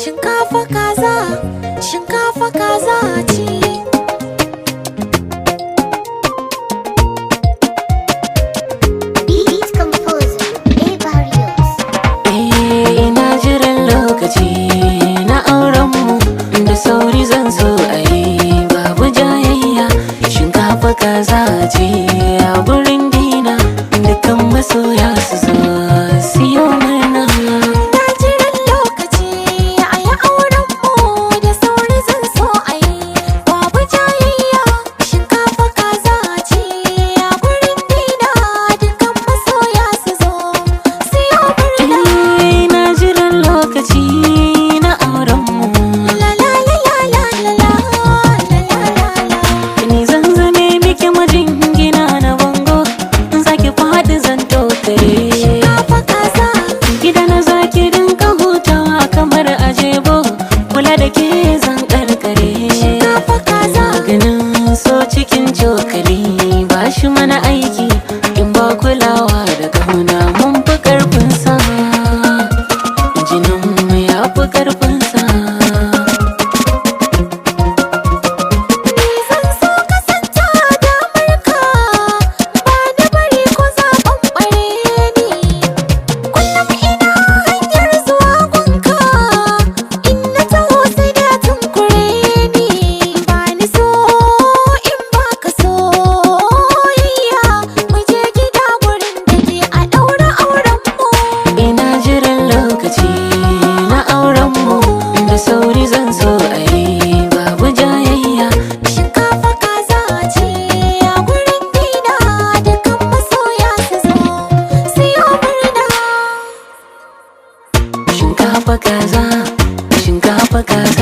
Shinkafa kaza, shinkafa kaza ce. Beat Composer, A Barrios. Eh, ina jiran lokaci na aurenmu, da sauri zan so a yi, babu jayayya. Shinkafa kaza ce a gurin dina, dukkan masoya su zo siyo murna. Ina jiran lokaci a yi auren mu, da sauri zan so a yi, babu jayayya. Shinkafa kaza ce a gurin dina, dukkan masoya su zo siyo murna. Eh, ina jiran lokaci na aurenmu. La la la la la la la la la la. Ni zan zame miki majingina na bango, in zaki faɗi zan tokare. Shinkafa kaza. Gida na zaki dinka hutawa kamar ajebo, kula da ke zan karkare. Shinkafa kaza. Maganin so cikin cokali ba shi mana aiki, in ba kulawa da kauna mun fi karfin sa. Jinin mu ya fi karfin sa. Ni zan so kasanta damar ka, ba na bari ko zaɓen ɓare ni. Kullum ina hanyar zuwa gunka, in na taho sai da tunkure ni. Ba ni so in baka soyayya, mu je gida gurin da ke a ɗaura auren mu. Ina jiran lokaci na auren mu, da sauri zan so a yi, babu jayayya. Shinkafa kaza ce a gurin dina, dukkan masoya su zo siyo murna. Shinkafa kaza, shinkafa kaza.